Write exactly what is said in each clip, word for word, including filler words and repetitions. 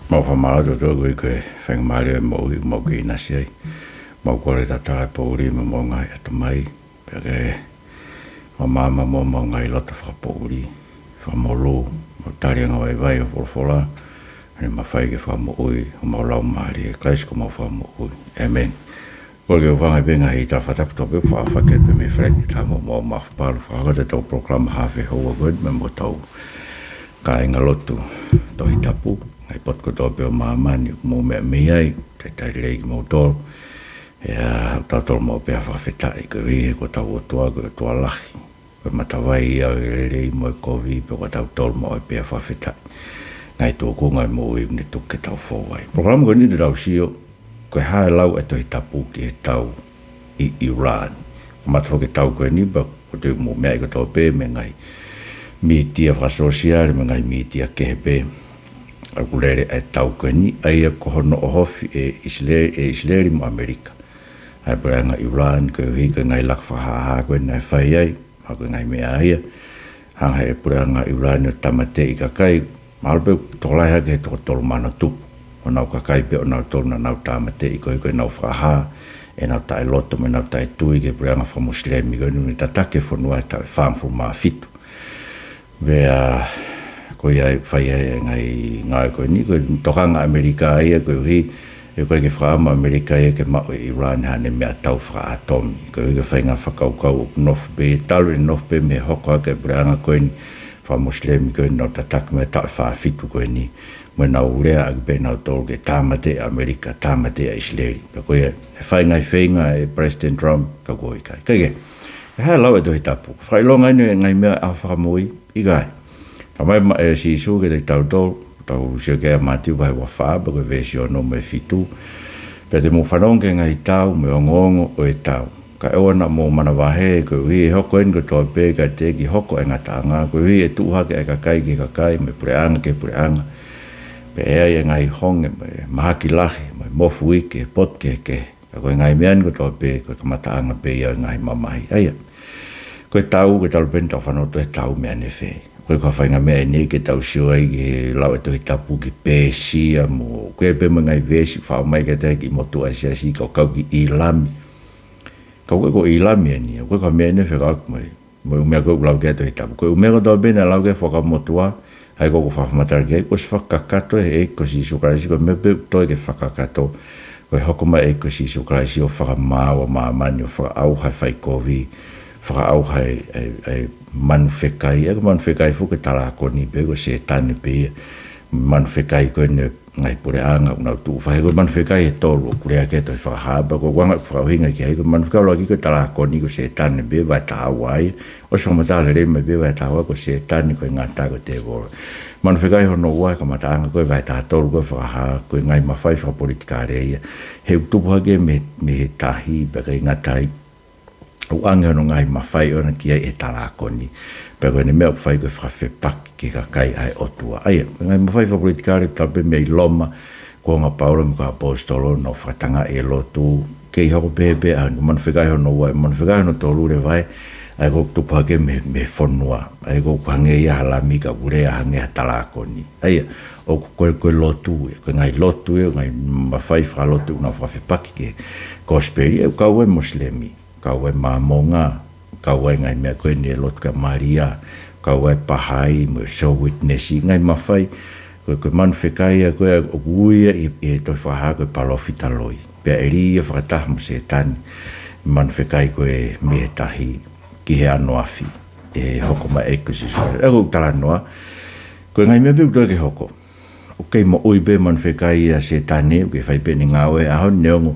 Mau fakamālō atu ʻOtua koeʻuhi ko e faingamālie ʻo e moʻui ʻoku mau kei ʻinasi ai. Mau kole tatala e poʻuli mo homau ngaahi ʻatamai, pea ke fakamaama mo homau ngaahi loto fakapoʻuli, fakamolū, mau tali angavaivai ʻo e folofola, ʻa ʻene mafai ke fakamoʻui homau laumālie, ʻia Kalaisi ko homau Fakamoʻui. ʻĒmeni. Kole ke u hūfanga he ngaahi tala fakatapu kotoa pē ʻoku faʻa fakahoko pē mei he Falaite Tapu mo Maʻu Fapalu, fakahoko atu ʻetau polokalama haafe houa ko eni mo hotau kāinga lotu Tohi Tapu, ngaahi potu kotoa pē ʻo māmani ʻoku mou meʻa mei ai, talitali lelei kimoutolu. Pea ʻoku tau tolomō pē ʻa e fakafetaʻi koeʻuhi he ko hotau ʻOtua ko e ʻOtua lahi. Ko e matavai ia ʻo e lelei mo e kovi, pea ʻoku tau tolomō pē ʻa e fakafetaʻi. Ngaahi tūkunga ʻo e moʻui ʻoku ne tuku ke tau fou ai. Polokalama ko eni te tau sio, ko e hā e lau ʻa e Tohi Tapu ki he tau ʻi ʻIulani. Kamata foki e tau ko eni, pea ʻoku tau mou meaʻi kotoa pē mei he ngaahi mītia fakasōsiale, mei he ngaahi mītia kehe pē, ʻoku lele ʻa e tau ko eni, ʻa ia ko hono ʻohofi ʻe ʻIsileli, ʻe ʻIsileli mo ʻAmelika ʻa e puleʻanga ʻIulani, koeʻuhi ko e ngaahi laka fakahāhā ko ē naʻe fai ai, mahalo ko e ngaahi meʻa ia, hanga ʻe he puleʻanga ʻIulani ʻo tāmateʻi kakai, mahalo pē ʻoku tokolahi hake he toko tolu mano tupu ʻo ʻenau kakai pē ʻonautolu naʻa nau tāmateʻi koeʻuhi ko ʻenau fakahā ʻenau taʻeloto mo ʻenau taʻetui ki he puleʻanga fakaMosilemi ko eni naʻe tataki e fonua he taʻu ʻe fāngofulu mā fitu. Pea ko ia ʻoku fai ai e ngaahi ngāue ko eni, ko e tokanga ʻa ʻAmelika ia koeʻuhi he ʻoku ʻikai ke fakaʻamu ʻa ʻAmelika ia ke maʻu ʻe ʻIulani haʻane meʻatau fakaʻātomi. Koeʻuhi ko e faʻahinga fakakaukau ʻoku nofo pē, talu ʻene nofo pē mei he hoko hake e puleʻanga ko eni fakaMosilemi ko eni naʻa nau tataki mei he taʻu ʻe fā fitu ko eni, mo ʻenau lea ʻaki pē ʻenautolu ke tāmateʻi ʻa ʻAmelika, tāmateʻi ʻa ʻIsileli. Pea ko ia ʻe fai e ngaahi feinga ʻe Palesiteni Trump, ka ʻoku ʻikai. Kae kehe, ko e hā e lau ʻa e Tohi Tapu? Fakaʻilonga eni e ngaahi meʻa ʻa e Fakamoʻui, ʻikai. Talamai ʻe Sīsū kiate kitautolu, tau sio ki ai ʻa Mātiu vahe ua fā, pea ko e veesi ono mo e fitu. Pea te mou fanongo ki he ngaahi tau mo e ongoongo ʻo e tau, kae ʻoua naʻa mou manavahē, koeʻuhi ʻe hoko eni kotoa pē kae teʻeki hoko ʻa e ngataʻanga, koeʻuhi ʻe tuʻu hake ʻa e kakai ki he kakai, mo e puleʻanga ki he puleʻanga, pea ʻe ʻi ai e ngaahi honge, mo e mahaki lahi, mo e mofuike he potu kehekehe. Ka ko e ngaahi meʻa ni kotoa pē ko e kamataʻanga pē ia ʻo e ngaahi mamahi. ʻA ia, ko e tau, ko e tau pē eni, tau fanongo atu he tau meʻa ne fē. Ko e, ko e faʻahinga meʻa eni ke tau sio ai ki he lau ʻa e Tohi Tapu ki Pēsia mo, ko e pē mo e ngaahi veesi faʻa ʻomai ke tau ki motuʻa siasi, kau kau ki ʻĪlami. Ka ko e, ko ʻĪlami eni, ko e, ko e meʻa ne fē kau mai mo e ʻū meʻa ko ē ʻoku lau ki ai e Tohi Tapu. Ko e ʻū meʻa kotoa pē naʻe lau ki ai e Fuakava Motuʻa, ʻa ia ko ē ʻoku fakamatala ki ai, kuo ʻosi fakakakato ʻe he ʻEiki ko Sīsū Kalaisi, ko e meʻa pē ʻoku toe ke fakakakato, ko e hoko mai e ʻEiki ko Sīsū Kalaisi ʻo fakamaau ʻa māmani, ʻo fakaʻauha e faikovi, fakaʻauha e, e, e manu fekai, ʻa ia ko e manu fekai foki ko e talākoni pē, ko Sētane pē ia, manu fekai ko eni ngaahi puleʻanga ʻoku nau tuʻu fai. Ko e manu fekai ʻe tolu ʻoku lea ki ai e Tohi Fakahā, pea ko e anga ʻoku fakaʻuhinga ki ai, ko e manu fekai ʻuluaki ko e talākoni ko Sētane pē, vahe taha ua ia. ʻOsi fakamatala lelei mai pē vahe taha ua ko Sētane ko e ngata ko e tēvolo. Manu fekai hono ua he kamataʻanga ko e vahe taha tolu ko e Fakahā, ko e ngaahi mafai fakapolitikale ia. He ʻoku tupu hake mei, mei he tahi, pea ʻikai ngata ai, ʻoku ʻoange hono ngaahi mafai ʻoʻona ki ai ʻe he talākoni. Pea ko ʻene meʻa ʻoku fai ko e fakafepaki ki he kakai ʻa e ʻOtua. ʻA ia, ko e ngaahi mafai fakapolitikale, talu pē mei Loma, kuonga ʻo Paula mo e kau ʻaposetolo, naʻa nau fakatangaʻi e lotu, kei hoko pē pē, ʻa ia ko e manu fekai hono ua, manu fekai hono tolu leva ia, ʻa ia ko e tupu hake mei, mei he fonua. ʻA ia ko e hangē ia ha lami ka ʻoku lea hangē ha talākoni. ʻA ia, ʻoku ko e, ko e lotu ia, ko e ngaahi lotu ia, ngaahi mafai fakalotu ʻoku nau fakafepaki ki he kosipeli, ʻa ia ʻoku kau ai e Mosilemi, kau ai e Māmonga, kau ai e ngaahi meʻa ko eni e lotu kia Malia, kau ai e Pahai, mo e Soul Witness, ngaahi mafai, ko e, ko e manu fekai ia ko ē ʻoku ui ia ʻi, ʻi he Tohi Fakahā ko e palōfita loi. Pea ʻe lī ia fakataha mo Sētane, manu fekai ko ē mei he tahi ki he ano afi, ʻe hoko mai e ʻEiki ko Sīsū. ʻA ia ko e talanoa, ko e ngaahi meʻa pē ʻoku toe ke hoko. ʻOku kei moʻui pē manu fekai ʻa Sētane, ʻoku kei fai pē ʻene ngāue he ʻaho ni, neongo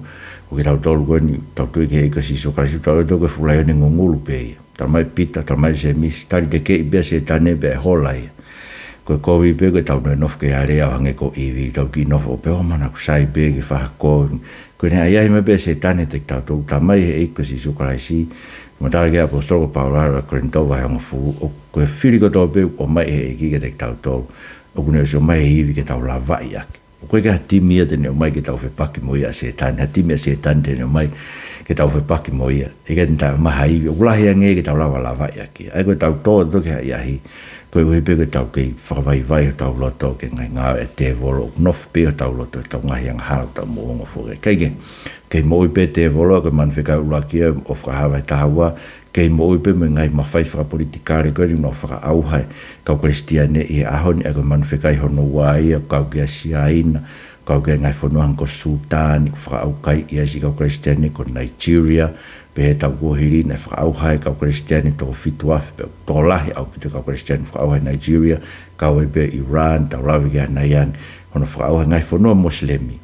ko kitautolu ko eni, tau tui ki he ʻEiki ko Sīsū Kalaisi, tau tui ko e fuʻu laione ngungulu pē ia. Talamai ʻe Pita, talamai ʻe Sēmisi, talitekeʻi pē ʻa Sētane pea ʻe hola ia. Ko e kovi pē ko ʻetau nofo kei alea ʻo hangē ko ʻIvi, tau kiʻi nofo pē ʻo mana kusai pē ke fai ha kovi. Ko ʻene ʻahiʻahi mai pē ʻa Sētane kiate kitautolu, talamai ʻe he ʻEiki ko Sīsū Kalaisi, matala ki ai e ʻaposetolo ko Paula ʻi he ʻa Kolinitō vahe hongofulu, ʻo ko e fili kotoa pē ʻoku ʻomai ʻe he ʻEiki kiate kitautolu, ʻoku ne ʻosi ʻomai ʻe he ivi ke tau lavaʻi ʻaki. ʻOku ʻikai ke ʻi ai ha timi ia te ne ʻomai ke tau fepaki mo ia ʻa Sētane, ha timi ʻa Sētane te ne ʻomai ke tau fepaki mo ia. ʻIkai te ne taʻeʻomai ha ivi ʻoku lahi ange ke tau lava lavaʻi ʻaki. ʻA ia ko ʻetau tō atu ki he ʻahiʻahi, Koeʻuhi pē ko ʻetau kei fakavaivai hotau loto ki he ngaahi ngāue ʻa e tēvolo, ʻoku nofo pē ʻi hotau loto ʻetau ngaahi angahala, ʻoku tau moʻunga foki. Kae kehe, kei moʻui pē tēvolo, ko e manu fekai ʻuluaki ia ʻo Fakahā vahe taha ua, kei moʻui pē mo e ngaahi mafai fakapolitikale ko eni ʻoku nau fakaʻauha e kau Kalisitiane ʻi he ʻaho ni, ʻa ia ko e manu fekai hono ua ia, kau ki ʻa Siaina, kau ki he ngaahi fonua hangē ko Sutan, ʻoku fakaʻauha ai ʻa e siʻi kau Kalisitiane, ko Nigeria, pehē ʻetau kuohili naʻe fakaʻauha ai e kau Kalisitiane toko fitu afe, pea tokolahi ʻaupito e kau Kalisitiane fakaʻauha ʻi Nigeria, kau ai pē Iran, tau lave ki ai ʻanai ange, hono fakaʻauha e ngaahi fonua Mosilemi.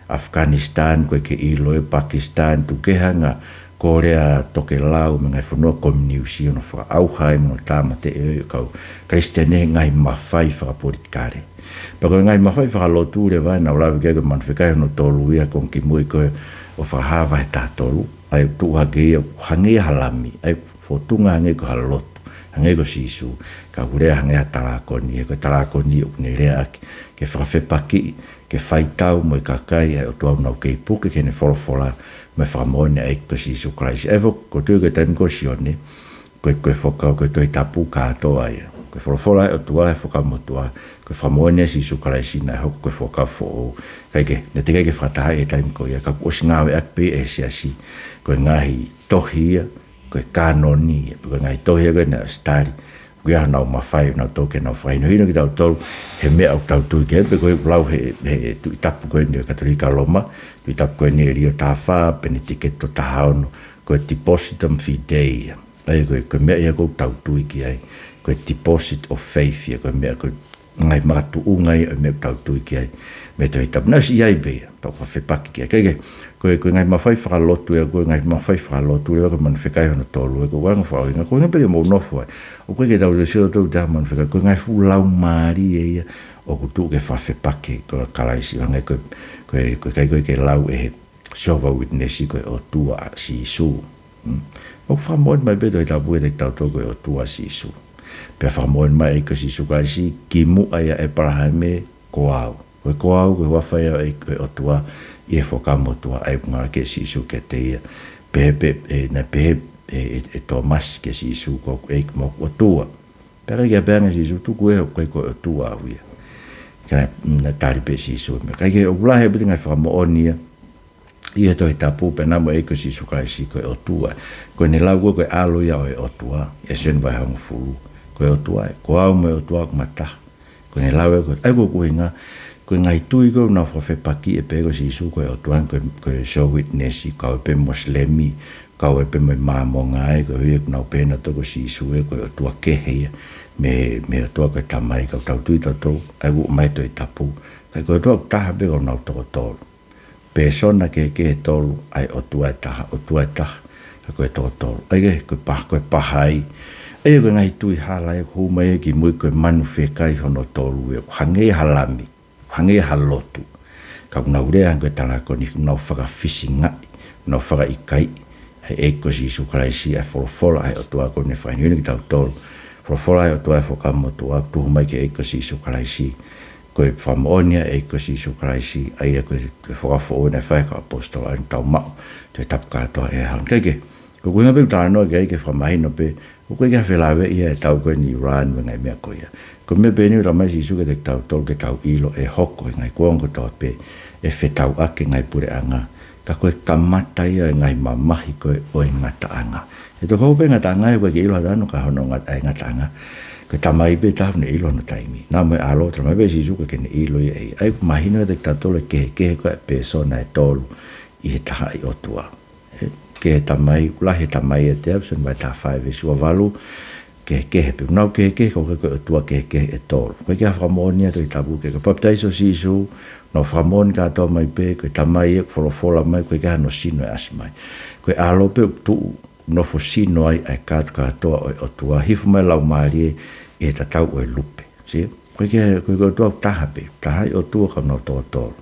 Afghanistan, ko e ke ʻilo ʻe Pakistan, tuku kehe ange Kōlea Tokelau mo e ngaahi fonua kominiusi, hono fakaʻauha ai mo hono tāmateʻi e kau Kalisitiane he ngaahi mafai fakapolitikale. Pea ko e ngaahi mafai fakalotu leva ʻe nau lave ki ai ko e manu fekai hono tolu ia ko ē kimui ko ē ʻo Fakahā vahe taha tolu. ʻA ia ʻoku tuʻu hake ia ʻoku hangē ha lami, ʻa ia ʻoku fōtunga hangē ko ha lotu, hangē ko Sīsū. Ka ʻoku lea hangē ha talākoni, he ko e talākoni ʻoku ne leaʻaki ke fakafepakiʻi, ke faitau mo e kakai ʻa e ʻOtua ʻoku nau kei puke ki heʻene folofola mo e fakamoʻoni ʻa e ʻEiki ko Sīsū Kalaisi. ʻA ia foki, ʻoku ou tui ko e taimi ko ē ʻo Sione, ko e, ko e Fuakava, ko e Tohi Tapu kātoa ia. Ko e folofola ʻa e ʻOtua he Fuakava Motuʻa, ko e fakamoʻoni ʻa Sīsū Kalaisi naʻe hoko ko e Fuakava Foʻou. Kae kehe, naʻe teʻeki ai ke fakatahaʻi he taimi ko ia, ka kuo ʻosi ngāueʻaki pē ia ʻe he siasi ko e ngaahi tohi ia, ko e kānoni ia, ko e ngaahi tohi ia ko ē naʻe ʻosi tali, ʻoku ʻi ai honau mafai ʻo nau tō ke nau fakahinohino kitautolu he meʻa ʻoku tau tui ki ai, pea ko e lau he, he Tuʻi Tapu ko eni ʻo e Katolika Loma, Tuʻi Tapu ko eni ʻe Lio taha fā, Peniteketito taha ono, ko e Depositum Fidei ia. ʻA ia ko e, ko e meʻa ia ʻoku tau tui ki ai, ko e deposit of faith ia, ko e meʻa ko e ngaahi makatuʻunga ia ʻo e meʻa ʻoku tau tui ki ai mei he Tohi Tapu. Naʻe ʻosi ʻi ai pē ia, pea ʻoku fakafepaki ki ai. Kae kehe, ko e, ko e ngaahi mafai fakalotu ia, ko e ngaahi mafai fakalotu ia, ko e manu fekai hono tolu ia, ko e anga fakaʻuhinga, ko e anga pē ke mou nofo ai. ʻOku ʻikai ke tau sio ʻo tau tā manu fekai, ko e ngaahi fuʻu laumālie ia ʻoku tuʻu ke fakafepaki ko Kalaisi, hangē ko e, ko e, ko e ʻikai ko ē ke lau ʻe he Jehovah Witness ko e ʻOtua ʻa Sīsū. Mm. ʻOku fakamoʻoni mai pē Tohi Tapu kiate kitautolu ko e ʻOtua ʻa Sīsū. Pea fakamoʻoni mai ʻEiki ko Sīsū Kalaisi, kimuʻa ʻia ʻĒpalahame, ko au. Ko e ko au, ko e huafa ia ʻo e, ʻo e ʻOtua ʻi he Fuakava Motuʻa, ʻa ia ʻoku ngāueʻaki ʻe Sīsū kiate ia. Pehē pē, ʻe, naʻe pehē ʻe, ʻe, ʻe Tōmasi kia Sīsū, ko hoku ʻEiki mo hoku ʻOtua. Pea ʻikai ke pehē ange ʻe Sīsū, tuku ē, ʻoku ʻikai ko e ʻOtua au ia. Ka naʻe, naʻe tali pē ʻe Sīsū e meʻa. Kae kehe, ʻoku lahi ʻaupito e ngaahi fakamoʻoni ia ʻi he Tohi Tapu pea mo e ʻEiki ko Sīsū Kalaisi ko e ʻOtua. Ko ʻene lau ko ē ko e ʻAlo ia ʻo e ʻOtua, ʻia Sione vahe hongofulu, ko e ʻOtua ē, ko au mo e ʻOtua ʻoku ma taha. Ko ʻene lau ē ko ē, ʻa ia ko hoku ʻuhinga, ko e ngaahi tui ko ē ʻoku nau fakafepaki ʻe pehē ko Sīsū ko e ʻOtua, ko e, ko e Jehovah Witness, kau ai pē Mosilemi, kau ai pē mo e Māmonga ē, koeʻuhi ʻoku nau pehē nautolu ko Sīsū ē ko e ʻOtua kehe ia mei, mei he ʻOtua ko e Tamai, ka ʻoku tau tui tautolu, ʻa ia ʻoku ʻomai ʻe he Tohi Tapu, ka ko e ʻOtua ʻoku taha pē, ka ʻoku nau toko tolu. Pēsona kehekehe ʻe tolu, ʻa e ʻOtua ʻe taha, ʻOtua ʻe taha, ka ko e toko tolu. ʻA ia ko e pa-, ko e pahai. ʻA ia ko e ngaahi tui hala ia ʻoku hū mai ia kimui ko e manu fekai hono tolu ia, ʻoku hangē ha lami, ʻoku hangē ha lotu. Ka ʻoku nau lea hangē ko e talākoni, ʻoku nau fakafisingaʻi, ʻoku nau fakaʻikaiʻi ʻa e ʻEiki ko Sīsū Kalaisi, ʻa e folofola ʻa e ʻOtua ʻoku ne fakahinohino kitautolu. Folofola ʻa e ʻOtua he Fuakava Motuʻa, tuhu mai ki he ʻEiki ko Sīsū Kalaisi. Ko e fakamoʻoni ʻa e ʻEiki ko Sīsū Kalaisi, ʻa ia ko e, ko e Fuakava Foʻou naʻe fai ʻe he kau ʻaposetolo, ʻa ia ʻoku tau maʻu Tohi Tapu kātoa he ʻaho ni. Kae kehe, ko hoku ʻuhinga pē ʻeku talanoa ki ai ke fakamahino pē, ʻoku ʻikai ke felāveʻi ia ʻetau ko eni Iran mo e ngaahi meʻa ko ia. Ko e meʻa pē eni ʻoku talamai ʻe Sīsū kiate kitautolu ke tau ʻilo ʻe hoko ʻi he ngaahi kuonga kotoa pē ʻe fetauʻaki e ngaahi puleʻanga. Ka ko e kamata ia e ngaahi mamahi ko ē ʻo e ngataʻanga. ʻE toki hoko pē ngataʻanga, ʻoku ʻikai ke ʻilo ha taha ʻoku ʻi ai hono ngata-, ʻa e ngataʻanga. Ko e Tamai pē taha ʻoku ne ʻilo hono taimi. Naʻa mo e ʻAlo, talamai pē ʻe Sīsū ʻoku ʻikai ke ne ʻilo ia ʻe ia. ʻA ia ʻoku mahino kiate kitautolu e kehekehe ko ē ʻa e pēsona ʻe tolu. ʻE, ko e Tamai, lahi e Tamai ʻiate au, Sione vahe taha fā veesi ua valu, kehekehe pē. Nau kehekehe, ka ʻoku ʻikai ko e ʻOtua kehekehe ʻe tolu. ʻOku ʻikai ke fakamoʻoni ia ʻe he Tohi Tapu ke, ko e papitaiso ʻo Sīsū, nau fakamoʻoni kātoa mai pē, ko e Tamai ē ʻoku folofola mai, ʻoku ʻikai ke ʻi ai hano sino ʻe ʻasi mai. Ko e ʻAlo pē ʻoku tuʻu, nofo sino ai ʻa e kātokātoa ʻo e ʻOtua, hifo mai e Laumālie ʻi he tatau ʻo e lupe. See? ʻOku ʻikai ke, ko e, ko e ʻOtua ʻoku taha pē, taha e ʻOtua ka ʻoku nau toko tolu.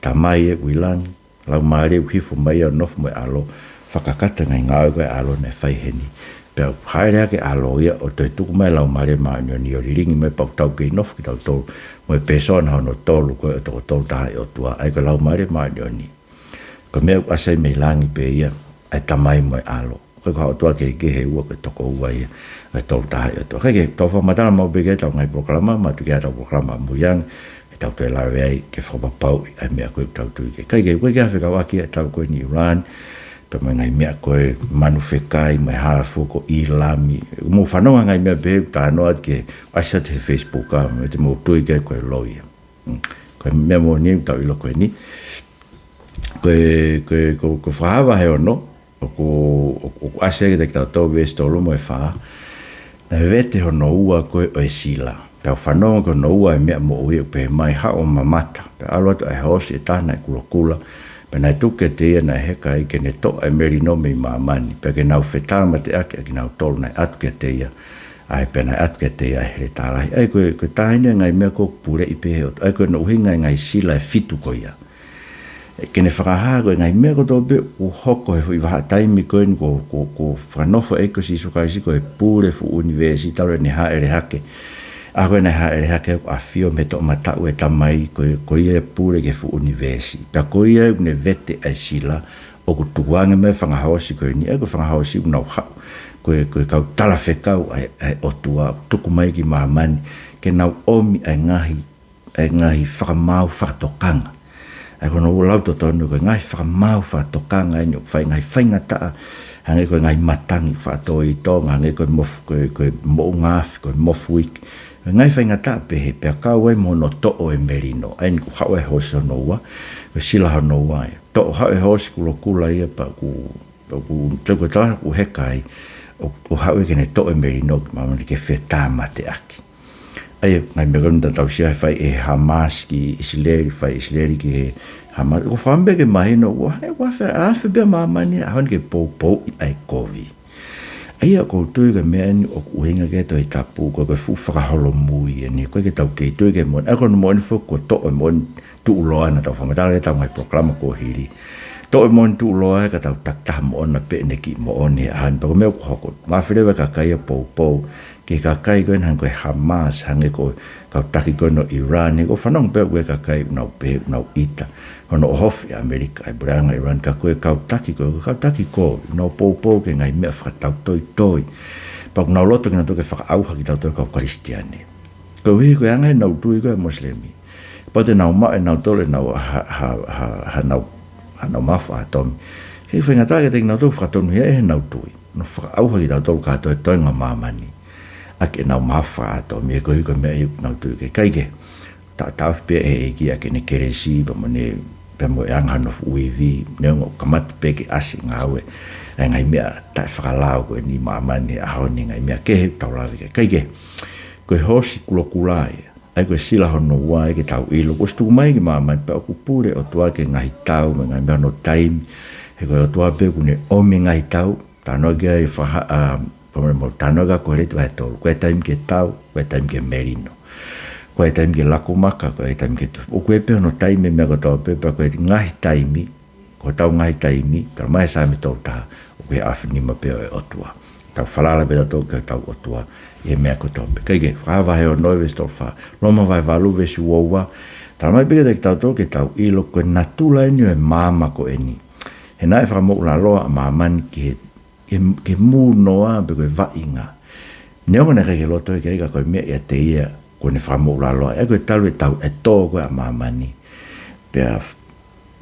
Tamai ē ʻoku ʻi langi, Laumālie ʻoku hifo mai ia ʻo nofo mo e ʻAlo, fakakakato e ngaahi ngāue ko ē ʻa e ʻAlo naʻe fai heni. Pea ʻoku hāʻele hake e ʻAlo ia ʻo toe tuku mai e Laumālie Māʻoniʻoni ʻo lilingi mai pea ʻoku tau kei nofo kitautolu mo e pēsona hono tolu ko ē ʻo e toko tolu taha e ʻOtua, ʻa ia ko e Laumālie Māʻoniʻoni. Ko e meʻa ʻoku ʻasi ai mei langi pē ia, ʻa e Tamai mo e ʻAlo. Ko e ʻOtua kehekehe ʻe ua, ko e tokoua ia ʻo e Tolu Tahaʻi ʻOtua. Kae kehe, tau fakamatala maʻu pē ki ai ʻetau ngaahi polokalama, mātuʻaki ʻetau polokalama ʻamui ange, ʻe tau toe lave ai ke fakapapauʻi ʻa e meʻa ko ē ʻoku tau tui ki ai. Kae kehe, ko e kiʻi fekauʻaki ʻetau ko eni ʻIlani, pea mo e ngaahi meʻa ko e manu fekai, mo e hā fua ko ʻIlami. Mou fanongo ngaahi meʻa pehē ʻoku talanoa atu ki he ʻasi atu he Facebook, ʻa, mo e te mou tui ki ai ko e loi ia. Mm. Ko e meʻa moʻoni ʻoku tau ʻilo ko eni. Ko e, ko e, ko, ko e Fakahā vahe ono, ʻoku, ʻoku, ʻoku ʻasi ʻaki kiate kitautolu veesi tolu mo e fā. Naʻe vete hono ua ko ē ʻo e sila. Pea u fanongo ki hono ua ʻo e meʻa moʻui ʻoku pehē mai, haʻu ʻo mamata. Pea ʻalu atu ʻa e hoosi ʻe taha naʻe kulokula. Pea naʻe tuku kiate ia naʻe heka ai ke ne toʻo ʻa e melino mei māmani. Pea ke nau fetāmateʻaki ʻa kinautolu naʻe ʻatu kiate ia. ʻA ia pea naʻe ʻatu kiate ia ʻa e heletā lahi. ʻA ia ko e, ko e taha eni e ngaahi meʻa ʻoku puleʻi pē ʻe he ʻOtua. ʻA ia ko hono ʻuhinga e ngaahi sila ʻe fitu ko ia. Ke ne fakahā ko e ngaahi meʻa kotoa pē ʻoku hoko he foʻi vahaʻa taimi ko eni ʻoku, ʻoku, ʻoku fakanofo ʻa e ʻEiki ko Sīsū Kalaisi ko e pule fuʻu ʻunivēsi talu ʻene hāʻele hake. ʻA ia ko ʻene hāʻele hake ʻoku ʻafio mei he toʻomataʻu ʻo e Tamai, ko e, ko ia ʻoku pule ki he fuʻu ʻunivēsi. Pea ko ia ʻoku ne vete ʻa e sila ʻoku tukuange mai e fanga hoosi ko eni, ʻa ia ko e fanga hoosi ʻoku nau haʻu. Ko e, ko e kau talafekau ʻa e, ʻa e ʻOtua, tuku mai ki māmani, ke nau ʻomi ʻa e ngaahi ʻa e ngaahi fakamaau fakatokanga. ʻA ia ko hono lau totonu ko e ngaahi fakamaau fakatokanga eni ʻoku fai ngaahi faingataʻa, hangē ko e ngaahi matangi fakatōitonga, hangē ko e mofu, ko e, ko e moʻunga afi, ko e mofuiki. Ngaahi faingataʻa pehē pea kau ai mo hono toʻo e melino. ʻA ia eni ʻoku haʻu e hoosi hono ua, ko e sila hono ua ia. Toʻo haʻu e hoosi kulokula ia pea ʻoku, pea ʻoku, te ko e tala ʻoku heka ai, ʻo, ʻo haʻu ia ke ne toʻo e melino ki māmani ke fetāmateʻaki. ʻA ia, ngaahi meʻa ko eni ʻoku tau sio ai fai ʻe Hamas ki ʻIsileli, fai ʻIsileli ki he Hamas. ʻOku ou fakaʻamu pē ke mahino, ʻoku, ʻoku afe, afe pē ʻa māmani, ʻaho ni ke poupouʻi ʻa e kovi. ʻA ia, ʻoku ou tui ko e meʻa eni ʻoku ʻuhinga ki ai e Tohi Tapu, ko e, ko e fuʻu fakaholomui eni, ʻoku ʻikai ke tau kei tui ki ai moʻoni. ʻA ia, ko hono moʻoni foki kuo toʻo moʻoni tuʻuloa, naʻa tau fakamatala ki ai ʻetau ngaahi polokalama kuo hili. Toʻo moʻoni tuʻuloa ia ka tau takitaha moʻona pē ʻene kiʻi moʻoni he ʻaho ni, pea ko e meʻa ʻoku hoko. Mafai leva e kakai ia ʻo poupou ki he kakai ko eni hangē ko e Hamas, hangē ko e kau taki ko eni ʻo ʻIlani, ʻoku ou fanongo pē ʻoku ʻi ai e kakai ʻoku nau pehē ʻoku nau ʻita hono ʻohofi ʻa ʻAmelika ʻa e puleʻanga ʻIlani, ka ko e kau taki ko ē, kau taki ko ē ʻoku nau poupou ki he ngaahi meʻa fakatautoitoi. Pea ʻoku nau loto kinautolu ke fakaʻauha kitautolu kau Kalisitiane. Koeʻuhi ko e anga ʻenau tui ko ē ʻa e Mosilemi. Pea te nau maʻu ʻe nautolu ʻenau ha, ha, ha, hanau, hanau mahafu fakaʻatomi. Ke faingataʻa kiate kinautolu fakatonuhia ʻe heʻenau tui. Nau fakaʻauha kitautolu kātoa he toenga ʻo māmani ʻaki ʻenau mahafu fakaʻatomi, ʻa ia ko e, ko e meʻa ia ʻoku nau tui ki ai. Kae kehe, ta, taʻofi pē ʻe he ʻEiki ʻaki ʻene kelesi, pea mo ʻene, pea mo e anga hono fuʻu ivi, neongo ʻoku kamata pē ke ʻasi e ngāue ʻa e ngaahi meʻa taʻefakalao ko eni ʻi māmani he ʻaho ni, ngaahi meʻa kehe ʻoku tau lave ki ai. Kae kehe, ko e hoosi kulokula ia. ʻA ia ko e sila hono ua ia ke tau ʻilo, kuo ʻosi tuku mai ki māmani pea ʻoku pule e ʻOtua ki he ngaahi tau mo e ngaahi meʻa hono taimi. He ko e ʻOtua pē ʻoku ne ʻomi e ngaahi tau, talanoa ki ai e Fakahā, ʻa, pea mo e, mo e talanoa ki ai Koheleti vahe tolu. Ko e taimi ke tau, ko e taimi ke melino. Ko e taimi ke laku maka, ko e taimi ke tuʻu. ʻOku ʻi ai pē hono taimi e meʻa kotoa pē, pea ko e ngaahi taimi, ko hotau ngaahi taimi, talamai ʻe Saame tolu taha, ʻoku ʻi he ʻaofinima pē ʻo e ʻOtua. Tau falala pē tautolu ki hotau ʻOtua ʻi he meʻa kotoa pē. Kae kehe, Fakahā vahe ono veesi tolu fā, Loma vahe valu veesi ua ua, talamai pē kiate kitautolu ke tau ʻilo ko e natula eni ʻo e maama ko eni. He naʻe fakamoʻulaloa ʻa māmani ki he, ki he, ki he mūnoa pe ko e vaʻinga. Neongo naʻe ʻikai ke loto ia ki ai ka ko e meʻa ʻiate ia kuo ne fakamoʻulaloa. ʻA ia ko e talu e tau, e tō ko ē ʻa māmani. Pea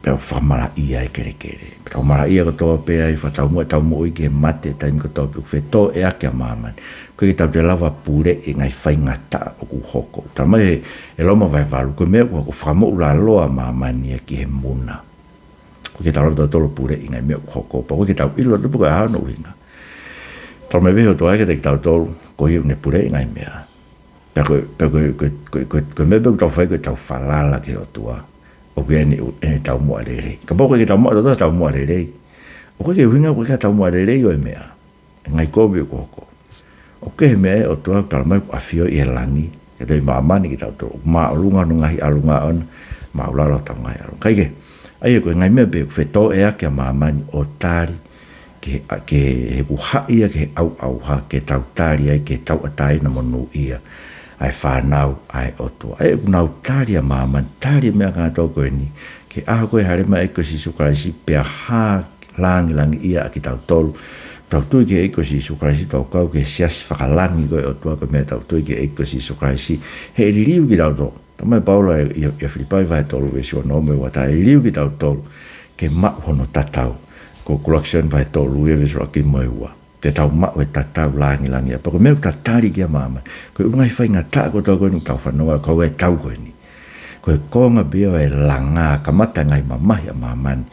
pea ʻoku fakamalaʻia e kelekele. Pea tau malaʻia kotoa pē ai, fakataumuʻa ʻetau moʻui ki he mate, taimi kotoa pē ʻoku fetōʻeaki ʻa māmani. ʻOku ʻikai ke tau toe lava puleʻi e ngaahi faingataʻa ʻoku hoko. Talamai ʻe, ʻe Loma vahe valu, ko e meʻa ʻoku hoko, fakamoʻulaloa ʻa māmani ia ki he muna. ʻOku ʻikai ke tau lava tautolu puleʻi e ngaahi meʻa ʻoku hoko. Pea ʻoku ʻikai ke tau ʻilo atu pe ko e hā hono ʻuhinga. Talamai pē ʻe he ʻOtua kiate kitautolu, ko ia ʻoku ne puleʻi e ngaahi meʻa. Pea ko e, pea ko e, ko e, ko e, ko e, ko e meʻa pē ʻoku tau fai ko ʻetau falala ki he ʻOtua. ʻOku ʻi ai ʻene, ʻene taumuʻa lelei. Kapau ʻoku ʻikai ke tau maʻu tautolu taumuʻa lelei, ʻoku ʻikai ke ʻuhinga ko e taumuʻa lelei ʻo e meʻa. Ngaahi kovi ʻoku hoko. ʻOku ʻi ai e meʻa ʻa e ʻOtua ʻoku talamai ʻoku ʻafioʻi ʻe he langi. Ke tau ʻi māmani kitautolu. Māʻolunga hono ngaahi ʻalunga ʻoʻona. Māʻulalo hotau ngaahi ʻalunga. Kae kehe, ʻa ia ko e ngaahi meʻa pē ʻoku fetōʻeaki ʻa māmani ʻo tali ki he, ʻa, ki he, he ʻoku haʻi ia ki he ʻauʻauha ke tau tali ai ki he tauʻatāina monūʻia ʻa e fānau ʻa e ʻOtua. ʻA ia ʻoku nau tali ʻa māmani, tali e meʻa kātoa ko eni, ki he ʻaho ko ē ʻe hāʻele mai ai e ʻEiki ko Sīsū Kalaisi pea hā langilangiʻia ʻa kitautolu Tau tui ki he ʻEiki ko Sīsū Kalaisi, tau kau ki he siasi fakalangi ko ē ʻo e ʻOtua, ko e meʻa tau tui ki he ʻEiki ko Sīsū Kalaisi. He ʻe liliu kitautolu. Talamai ʻe Paula ʻi, ʻi, ʻi Filipai vahe tolu veesi ono mo e ua, ʻe liliu kitautolu ke maʻu hono tatau. Ko Kolosianí vahe tolu ia veesi ʻuluaki mo e ua. Te tau maʻu e tatau lāngilangiʻia. Pea ko e meʻa ʻoku tatali ki ai ʻa māmani. Ko e ʻū ngaahi faingataʻa kotoa ko eni ʻoku tau fanongo ai, kau ai e tau ko eni. Ko e konga pē ia ʻo e langa, kamata e ngaahi mamahi ʻa māmani.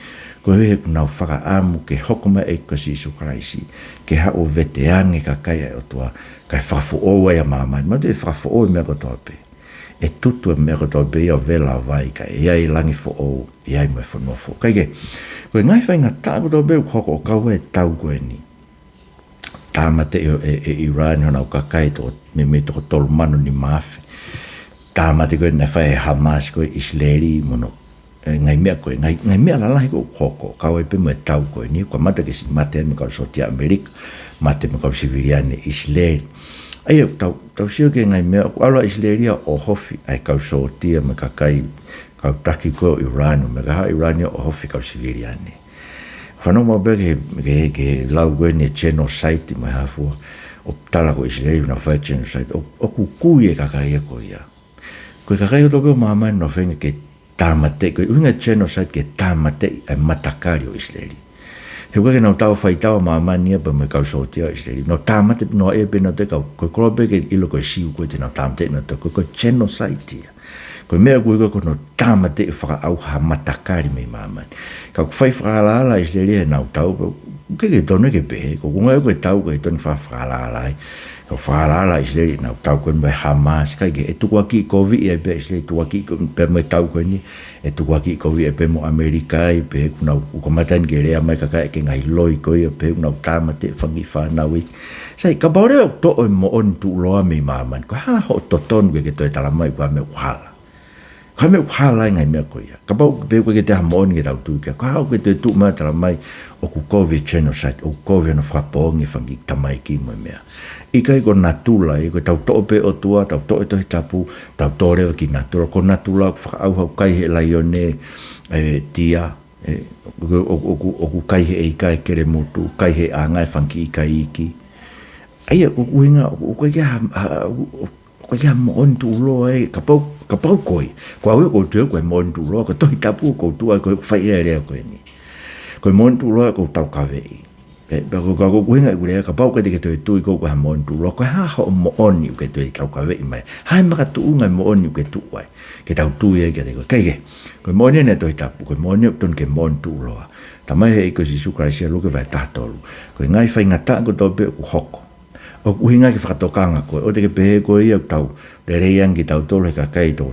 Koeʻuhi he ʻoku nau fakaʻamu ke hoko mai e ʻEiki ko Sīsū Kalaisi, ke haʻu ʻo veteange e kakai ʻa e ʻOtua, kae fakafoʻou ai ʻa māmani. Manatuʻi ʻe fakafoʻou e meʻa kotoa pē. ʻE tutu e meʻa kotoa pē ia ʻo vela ʻo vai, kae ʻi ai e langi foʻou, ʻi ai mo e fonua foʻou. Kae kehe, ko e ngaahi faingataʻa kotoa pē ʻoku hoko ʻo kau ai e tau ko eni. Tāmateʻi ʻe, ʻe, ʻe ʻIulani honau kakai toko, meimei toko tolu mano nima afe. Tāmateʻi ko ē naʻe fai ʻe Hamas ko ē ʻIsileli mo hono, e, ngaahi meʻa ko ē, ngaahi, ngaahi meʻa lalahi ko ē ʻoku hoko, kau ai pē mo e tau ko eni, kamata ke siʻi mate ai mo e kau sōtia ʻAmelika, mate mo e kau siviliane ʻIsileli. ʻA ia, tau, tau sio ki he ngaahi meʻa, ʻoku ʻalu ʻa ʻIsileli ia ʻo ʻohofi ʻa e kau sōtia mo e kakai, kau taki ko ē ʻo ʻIulani, mo e kakai ʻIulani ʻo ʻohofi e kau siviliane. Fanongo maʻu pē ki he, ki he, ki he lau ko eni genocide mo e hā fua, ʻo tala ko ʻIsileli naʻe fai genocide, ʻo, ʻoku kui e kakai ia ko ia. Ko e kakai kotoa pē ʻo māmani naʻe feinga ke tāmateʻi, ko e ʻuhinga e genocide ke tāmateʻi ʻa e matakali ʻo ʻIsileli. He ʻoku ʻikai ke nau tau faitau ʻa māmani ia pea mo e kau sōtia ʻo ʻIsileli. Nau tāmateʻi noa ia pē nautolu, ko e koloa pē ke ʻilo ko e Siu ko ē te nau tāmateʻi nautolu, ko e, ko e genocide ia. Ko e meʻa ʻoku ui ko ē ko hono tāmateʻi fakaʻauha ʻa e matakali mei māmani. Ka ʻoku fai fakaalaala ʻa ʻIsileli heʻenau tau, ʻoku ʻikai ke tonu ke pehē, ko e ʻuhinga ia ko e tau ʻoku ʻikai tonu ke fai fakaalaala ai. Ka ʻoku fakaalaala ʻa ʻIsileli heʻenau tau ko ē mo e Hamas, kae kehe, ʻe tukuakiʻi koviʻi ai pē ʻa ʻIsileli, tukuakiʻi ko-, pea mo e tau ko eni, ʻe tukuakiʻi koviʻi ai pē mo ʻAmelika ai, pea ʻoku nau, ʻoku kamata eni ke lea mai e kakai ki he ngaahi loi ko ia, pea ʻoku nau tāmateʻi e fanga kiʻi fānau iiki. Sai, kapau leva ʻoku toʻo e moʻoni tuʻuloa mei māmani, ko e hā hoʻo totonu ke ke toe talamai ko e hā e meʻa ʻoku hala? Ko e hā e meʻa ʻoku hala ai e ngaahi meʻa ko ia? Kapau pē ʻoku ʻikai ke toe ʻi ai ha moʻoni ke tau tui ki ai, ko e hā ʻoku ke toe tuʻu mai ʻo talamai ʻoku kovi e genocide, ʻoku kovi hono fakapoongi e fanga kiʻi tamaiki mo e meʻa? ʻIkai ko natula ia, ko ʻetau toʻo pē e ʻOtua, tau toʻo e Tohi Tapu, tau tō leva ki natula, ko natula ʻoku fakaʻauha, ʻoku kai ʻe he laione e tia, ē, ʻoku, ʻoku, ʻoku, ʻoku kai ʻe he ika e kelemutu, kai ʻe he ʻanga e fanga kiʻi ika iiki. ʻA ia, ko e ʻuhinga, ʻoku, ʻoku ʻikai ke ha, ha, ʻoku, ʻoku ʻikai ke ha moʻoni tuʻuloa ia, kapau, kapau ko ia. Ko au ia ʻoku ou tui ko e moʻoni tuʻuloa, ko e Tohi Tapu ʻoku ou tuʻu ai, ko e fai e lea ko eni. Ko e moʻoni tuʻuloa ʻoku ou taukaveʻi. Ē, pea ko, ka ko e ʻuhinga ʻeku lea, kapau ʻoku ʻikai te ke toe tui ko e hā e moʻoni tuʻuloa, ko e hā hoʻo moʻoni ʻoku ke toe taukaveʻi mai? Hā e makatuʻunga e moʻoni ʻoku ke tuʻu ai ke tau tui ai kiate koe? Kae kehe, ko e moʻoni eni ʻa e Tohi Tapu, ko e moʻoni ʻoku tonu ke moʻoni tuʻuloa. Talamai ʻe he ʻEiki ko Sīsū Kalaisi ʻia Luke vahe taha tolu, ko e ngaahi faingataʻa kotoa pē ʻoku hoko, ʻoku ʻuhinga ke fakatokanga koe, ʻoua te ke pehē ko ia ʻoku tau lelei ange kitautolu he kakai toko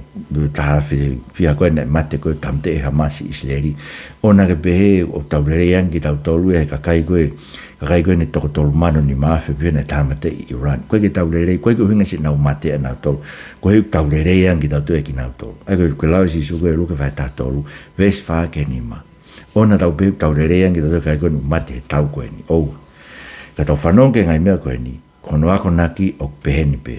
taha afe fiha ko ē naʻe mate ko ē, tāmateʻi ʻe Hamas ʻIsileli. ʻOua naʻa ke pehē ʻoku tau lelei ange kitautolu ia he kakai ko ē, kakai ko ē naʻe toko tolu mano nima afe pē naʻe tāmateʻi ʻi ʻIulani. ʻOku ʻikai ke tau lelei, ʻoku ʻikai ke ʻuhinga siʻenau mate ʻanautolu, koeʻuhi ʻoku tau lelei ange kitautolu ʻia kinautolu. ʻA ia ko e, ko e lau ʻa Sīsū ko ē ʻi Luke vahe taha tolu, veesi fā ki he nima. ʻOua naʻa tau pehē ʻoku tau lelei ange kitautolu he kakai ko ē naʻe mate he tau ko eni. ʻOua. Ka tau fanongo ki he ngaahi meʻa ko eni, ko hono akonaki ʻoku pehē ni pē.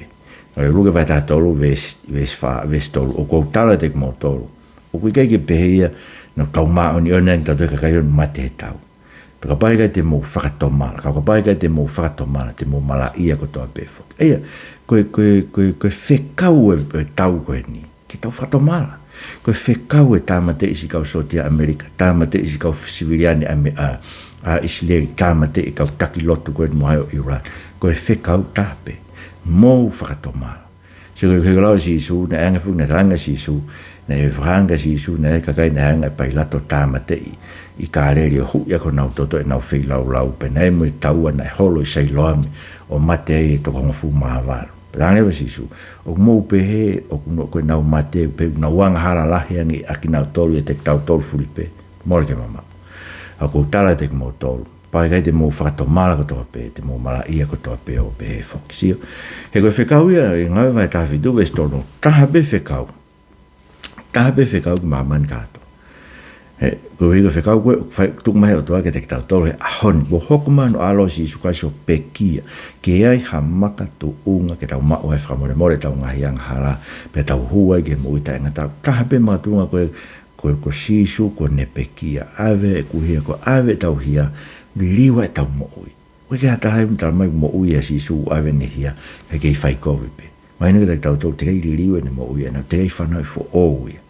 Ka ʻi Luke vahe taha tolu, veesi, veesi fā, veesi tolu, ʻoku ou tala kiate kimoutolu, ʻoku ʻikai ke pehē ia naʻa tau māʻoniʻoni ange kitautolu he kakai ko ē naʻe mate he tau. Pea kapau ʻe ʻikai te mou fakatomala, ka kapau ʻe ʻikai te mou fakatomala, te mou malaʻia kotoa pē foki. ʻA ia, ko e, ko e, ko e, ko e fekau e, e tau ko eni ke tau fakatomala. Ko e fekau e tāmateʻi siʻi kau sōtia ʻAmelika, tāmateʻi siʻi kau siviliane ʻAme-, ʻa, ʻa ʻIsileli, tāmateʻi e kau taki lotu ko ē mo e ʻIulani. Ko e fekau taha pē, mou fakatomala. Sio ki he, ki he lau ʻa Sīsū, naʻe anga foki, naʻe anga ʻa Sīsū, naʻe fakahanga ʻe Sīsū, naʻe ʻi ai e kakai naʻe hanga ʻe Pailato ʻo tāmateʻi ʻi Kāleli ʻo huʻi ʻaki honau toto ʻenau feilaulau, pea naʻe ʻi ai mo e taua naʻe holo ʻi Sailoame ʻo mate ai e toko hongofulu mā valu. Pea talaange leva ʻe Sīsū, ʻoku mou pehē ʻoku nau, ko ʻenau mate, pea ʻoku nau angahala lahi ange ʻia kinautolu ʻiate kitautolu fulipē? Mole ke mamaʻo. ʻA ia ʻoku ou tala kiate kimoutolu, kapau ʻe ʻikai te mou fakatomala kotoa pē, te mou malaʻia kotoa pē ʻo pehē foki. Sio, he ko e fekau ia ʻi Ngāue vahe taha fitu veesi tolu, taha pē fekau. Taha pē fekau ki māmani kātoa. He, ko e ʻuhi ko e fekau ko ē, fai, tuku mai ʻe he ʻOtua kiate kitautolu he ʻaho ni, kuo hoko mai hono ʻAlo ko Sīsū Kalaisi ʻo pekia, ke ʻi ai ha makatuʻunga ke tau maʻu ai e fakamolemole ʻetau ngaahi angahala, pea tau hū ai ki he moʻui taʻengata. Taha pē makatuʻunga ko ē, ko, ko Sīsū kuo ne pekia, ʻave ʻeku hia, kuo ʻave ʻetau hia, liliu ʻetau moʻui. ʻOku ʻikai ke ʻi ai ha taha ʻe talamai ʻoku moʻui ʻa Sīsū ʻave ʻene hia, he kei fai kovi pē. Mahino kiate kitautolu teʻeki ai liliu ʻene moʻui ʻana, teʻeki ai fanauʻi foʻou ia.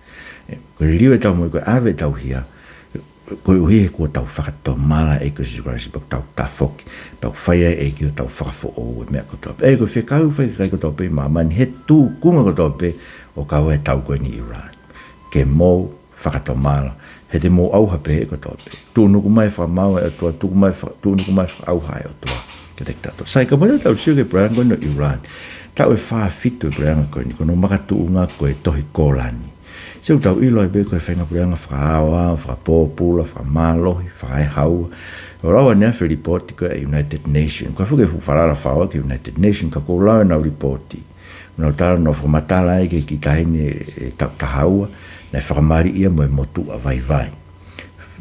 ʻE, ko e liliu ʻetau moʻui ko e ʻave ʻetau hia, koeʻuhi he kuo tau fakatomala ʻe he ʻEiki ko Sīsū Kalaisi, pea kuo tau tafoki, pea kuo fai ai ʻe he ʻEiki hotau fakafoʻou ʻo e meʻa kotoa pē. ʻA ia ko e fekau ʻoku fai ki he kakai kotoa pē ʻi māmani, he tūkunga kotoa pē ʻo kau ai e tau ko eni ʻi Iran. Ke mou fakatomala, he te mou ʻauha pehē kotoa pē. Tuʻunuku mai e fakamaau ʻa e ʻOtua, tuku mai fa-, tuʻunuku mai e fakaʻauha ʻa e ʻOtua kiate kitautolu. Sai, kapau te tau sio ki he puleʻanga ko eni ʻo Iran, taʻu ʻe fā fitu e puleʻanga ko eni, ko hono makatuʻunga ko e tohi Kōlani. Sio, ʻoku tau ʻilo ai pē ko e faʻahinga puleʻanga fakaaoao, fakapōpula, fakamālohi, fakaehaua. ʻOku lau ʻaneafi e lipooti ko ē ʻa e United Nations. Ko e fuʻu ke fuʻu falala fau ki he United Nations, ka ʻoku ou lau ʻenau lipooti. Nau talanoa fakamatala ai ki he kiʻi taʻahine ʻe taʻu taha ua, naʻe fakamaliʻi ia mo e motuʻa vaivai.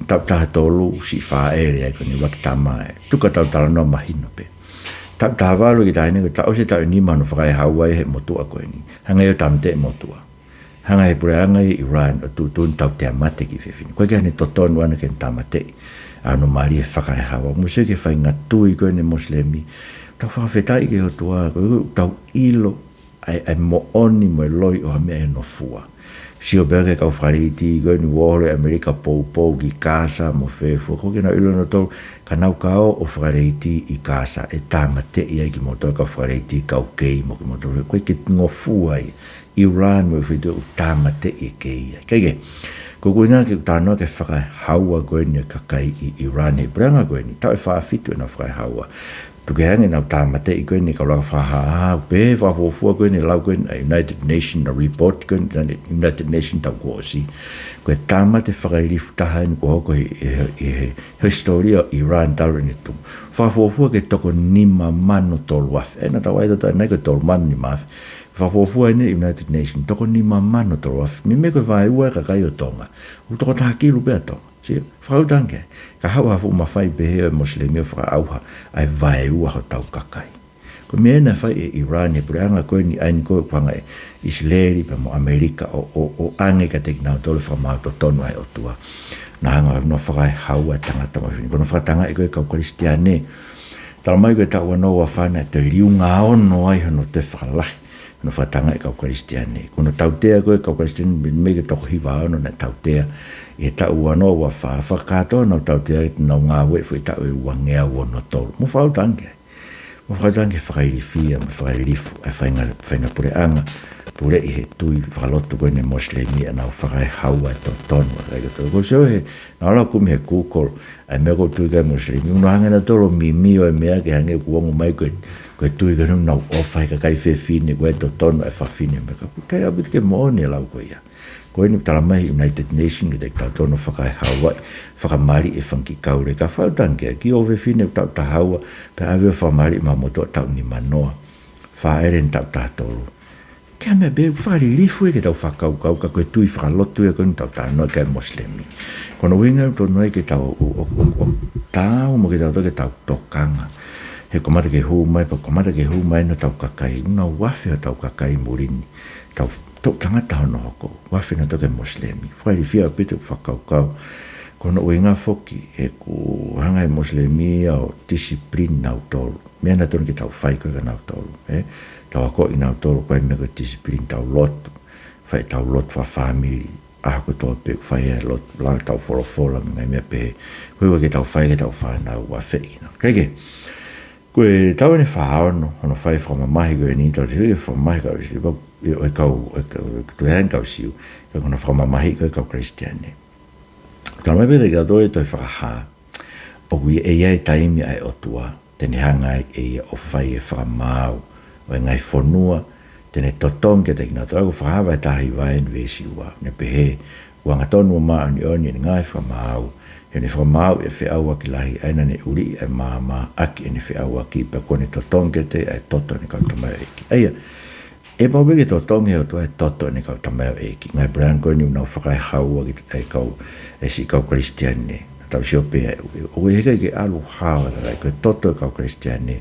Taʻu taha tolu, siʻi fāʻele ai ko eni, ʻuluaki tama ē. Tuku ke tau talanoa mahino pē. Taʻu taha valu, kiʻi taʻahine ko ē, taʻu ʻosi e taʻu ʻe nima hono fakaehaua ʻe he motuʻa ko eni. Hanga ʻo tāmateʻi e motuʻa. Hanga ʻe he puleʻanga ʻi Iran ʻo tuʻutuʻuni tautea mate e kiʻi fefine. ʻOku ʻikai ke ne totonu ʻana ke ne tāmateʻi ʻa hono mali he fakaehaua. Mou sio ki he faʻahinga tui ko eni Mosilemi. Tau fakafetaʻi ki he ʻOtua, ko ʻetau ʻilo ʻa e, ʻa e moʻoni mo e loi ʻo ha meʻa ʻi hono fua. Sio pē ki he kau fakaleitī ko eni, Uōholo ʻi ʻAmelika, poupou ki Kasa mo fē fua. ʻOku ʻikai ke nau ʻilo nautolu, ka nau ka ō ʻo fakaleitī ʻi Kasa, ʻe tāmateʻi ai kimoutolu e kau fakaleitī, kau kei mo kimoutolu. ʻOku ʻikai ke ngofua ia. Iran mo e feituʻu ʻoku tāmateʻi e kei ai. Kae kehe, ko ʻeku ʻuhinga ke u talanoa ki he fakaehaua ko eni e kakai ʻi Iran he puleʻanga ko eni, taʻu ʻe fā fitu ʻenau fakaehaua. Tuku kehe ange ʻenau tāmateʻi ko eni e kau laka fakahāhā, pehē fakafuofua ko eni e lau ko eni ʻa e United Nations, ʻa e report ko eni ʻa e United Nations taʻu kuo ʻosi. Ko e tāmate fakailifu taha eni kuo hoko ʻi he, ʻi he, ʻi he hisitōlia ʻo Iran talu ʻene tupu. Fakafuofua ki he toko nima mano tolu afe. ʻE, naʻa tau ʻai ʻa e toko nai ko e tolu mano nima afe. Fakafuofua eni United Nations, toko nima mano tolu afe. Meimei ko e vaeua e kakai ʻo Tonga. ʻOku toko taha kilu pē ʻa Tonga. Sio, fakakaukau ange, ka haʻu ha fuʻu mafai pehē ʻo e Mosilemi ʻo fakaʻauha ʻa e vaeua hotau kakai. Ko e meʻa eni naʻe fai ʻe Iran he puleʻanga ko eni, ʻa eni ko ē ʻoku hanga ʻe ʻIsileli pea mo ʻAmelika ʻo, ʻo, ʻo ʻoange kiate kinautolu e fakamaau totonu ʻa e ʻOtua. Naʻa nau hanga ʻo fakaehaua e tangata mo e fefine. Ko hono fakatangaʻi ko ē e kau Kalisitiane. Talamai ko e taʻu ua noa ua fā naʻe toe liunga ono ai hono toe fakalahi hono fakatangaʻi e kau Kalisitiane. Ko hono tautea ko ē e kau Kalisitiane, meimei ko e toko hiva ono naʻe tautea ʻi he taʻu ua noa ua fā, fakakātoa honau tautea ke nau ngāueʻi e foʻi taʻu ʻe uangeau ono tolu. Mou fakakaukau ange. Mou fakakaukau ange e fakailifia mo e fakailifu ʻa e faʻahinga, faʻahinga puleʻanga puleʻi he tui fakalotu ko eni Mosilemi ʻenau fakaehaua e totonu ʻa e kakai kotoa. Ko e sio he, naʻa ku lau kumi he Google ʻa e meʻa ʻoku tui ki ai e Mosilemi, ʻoku nau hanga ʻe nautolu ʻo mimio e meʻa ke hangē ʻoku ongo mai ko e, ko e tui ko eni ʻoku nau ʻofa he kakai fefine, ko e totonu ʻa e fafine mo e meʻa. Ka ʻoku ʻikai ʻaupito ke moʻoni e lau ko ia. Ko eni ʻoku talamai ʻe he United Nations kiate kitautolu hono fakaehauaʻi, fakamaliʻi e fanga kiʻi kau leka. Fakakaukau ange, kiʻi ʻofefine taʻu taha ua, pea ʻave ʻo fakamaliʻi mei ha motuʻa taʻu nima noa. Fāʻele eni taʻu taha tolu. Ko e meʻa pē ʻoku fakalilifu ia ke tau fakakaukau, ka ko e tui fakalotu ia ko eni ʻoku tau talanoa ki ai e Mosilemi. Ko hono ʻuhinga ʻoku totonu ai ke tau ʻo, ʻo, ʻo, ʻo taau mo kitautolu ke tau tokanga. He kamata ke hū mai, pea kamata ke hū mai eni hotau kakai. ʻOku nau afe hotau kakai muli ni. Tau, toʻu tangata hono hoko. ʻOku afe nautolu ki he Mosilemi. Fakailifia ʻaupito e fakakaukau. Ko hono ʻuhinga foki, he ʻoku hanga ʻe he Mosilemi ia ʻo discipline nautolu. Meʻa naʻa totonu ke tau fai ko ē kia nautolu, ē? Tau akoʻi nautolu ko e meʻa ko e discipline, tau lotu. Fai ʻetau lotu fakafāmili. ʻAho kotoa pē ʻoku fai ai e lotu, lau ʻetau folofola mo e ngaahi meʻa pehē. Ko e ʻuhinga ke tau fai ki heʻetau fānau, ʻoku afeʻi kinautolu. Kae kehe, ko e taʻu eni ʻe fā ono hono fai e fakamamahi ko eni, tau te fai e fakamamahi kau Siu, ʻo e kau, ʻo e kau, ʻo e kau Siu, ka ko hono fakamamahi ko ē e kau Kalisitiane. Talamai pē kiate kitautolu ʻe he Tohi Fakahā, ʻoku ʻi ai e taimi ʻa e ʻOtua te ne hanga ai ʻe ia ʻo fai e fakamaau ʻo e ngaahi fonua te ne totongi kiate kinautolu. Ko Fakahā vahe taha hiva eni veesi ua, ʻoku ne pehē, kuo angatonu ʻo māʻoniʻoni ʻene ngaahi fakamaau, he ʻoku ne fakamaauʻi e feʻauaki lahi, ʻa ia naʻa ne ʻuliʻi ʻa e maama ʻaki ʻene feʻauaki, pea kuo ne totongi kiate ia ʻa e toto ʻene kau tamaioʻeiki. ʻA ia, ʻe pau pē ke totongi ʻe he ʻOtua e toto ʻene kau tamaioʻeiki. Ngaahi puleʻanga ko eni ʻoku nau fakaehaua ki he kau, e siʻi kau Kalisitiane. Tau sio pē, ʻoku ʻikai ke ʻalu hao e kakai, ko e toto e kau Kalisitiane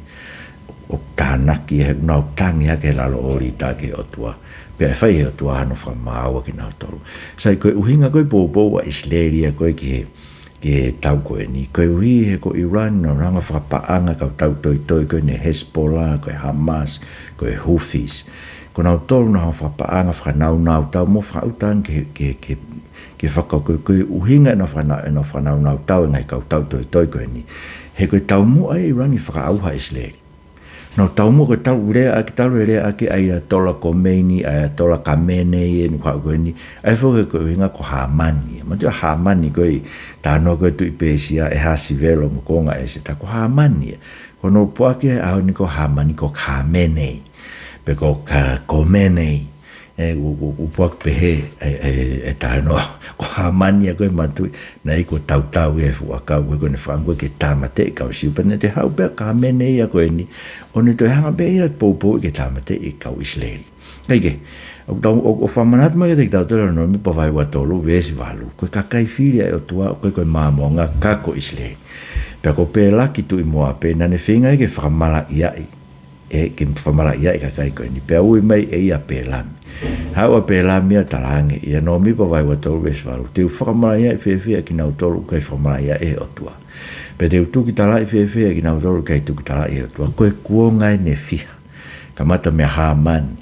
ʻoku tānaki, he ʻoku nau tangi hake he lalo ʻōlita ki he ʻOtua. Pea ʻe fai ʻe he ʻOtua hano fakamaau kinautolu. Sai, ko e ʻuhinga ko ē e poupou ʻa ʻIsileli ia ko ē ki he ki he tau ko eni. Koeʻuhi he ko Iran naʻa nau hanga fakapaʻanga e kau tautoitoi ko eni, Hezbollah, ko e Hamas, ko e Houthis. Ko nautolu naʻa nau hanga fakapaʻanga, fakanaunau tau mo fakaʻuta ange ke, ke, ke, ke faka-, ko e, ko e ʻuhinga ʻenau fakana-, ʻenau fakanaunau tau e ngaahi kau tautoitoi ko eni. He ko e taumuʻa ia ʻa Iran ke fakaʻauha ʻa ʻIsileli. Naʻa nau taumuʻa, ko e talu e lea ʻaki, talu e lea ʻaki ʻa Ayatollah Khomeini, Ayatollah Khamenei, ʻa e nuku haʻu ko eni, ʻa ia foki ko e ʻuhinga ko Hāmani. Manatuʻi ʻa Hāmani ko e talanoa ko e tuʻi Pēsia, ʻe Hasivelo mo e konga ʻe seta, ko Hāmani ia. Ko hono poaki he ʻaho ni ko Hāmani ko Khamenei. Pe ko Ka-, Khomeini. ʻE, ʻoku, ʻoku, ʻoku poaki pehē e, e, e talanoa. Ko Hāmani ia ko e manatuʻi, naʻe ʻi ai e tautau ia he fuʻu ʻakau ko ē, ko ʻene fakaʻamu ko ē ke tāmateʻi e kau Siu. Pea naʻe toe haʻu pē ʻa Khamenei ia ko eni, ʻo ne toe hanga pē ia ʻo poupouʻi ke tāmateʻi e kau ʻIsileli. Kae kehe, ʻoku tau, ʻoku, ʻoku fakamanatu mai kiate kitautolu ʻa Nōmipa vahe ua tolu veesi valu. Ko e kakai fili ʻa e ʻOtua, ʻoku ʻikai ko e Māmonga ka ko ʻIsileli. Pea ko Pēlaki tuʻi Mōape, naʻa ne feinga ia ke fakamalaʻiaʻi ʻe, ke fakamalaʻiaʻi e kakai ko eni. Pea ui mai ʻe ia ʻa Pēlami. Haʻu ʻa Pēlami ʻo talaange, ʻia Nōmipa vahe ua tolu veesi valu, te u fakamalaʻiaʻi fēfē ʻa kinautolu ʻoku ʻikai fakamalaʻiaʻi ʻe he ʻOtua? Pea te u tukitalaʻi fēfē ʻa kinautolu ʻoku ʻikai tukitalaʻi ʻe he ʻOtua? Ko e kuonga eni ʻe fiha. Kamata meia Hāmani,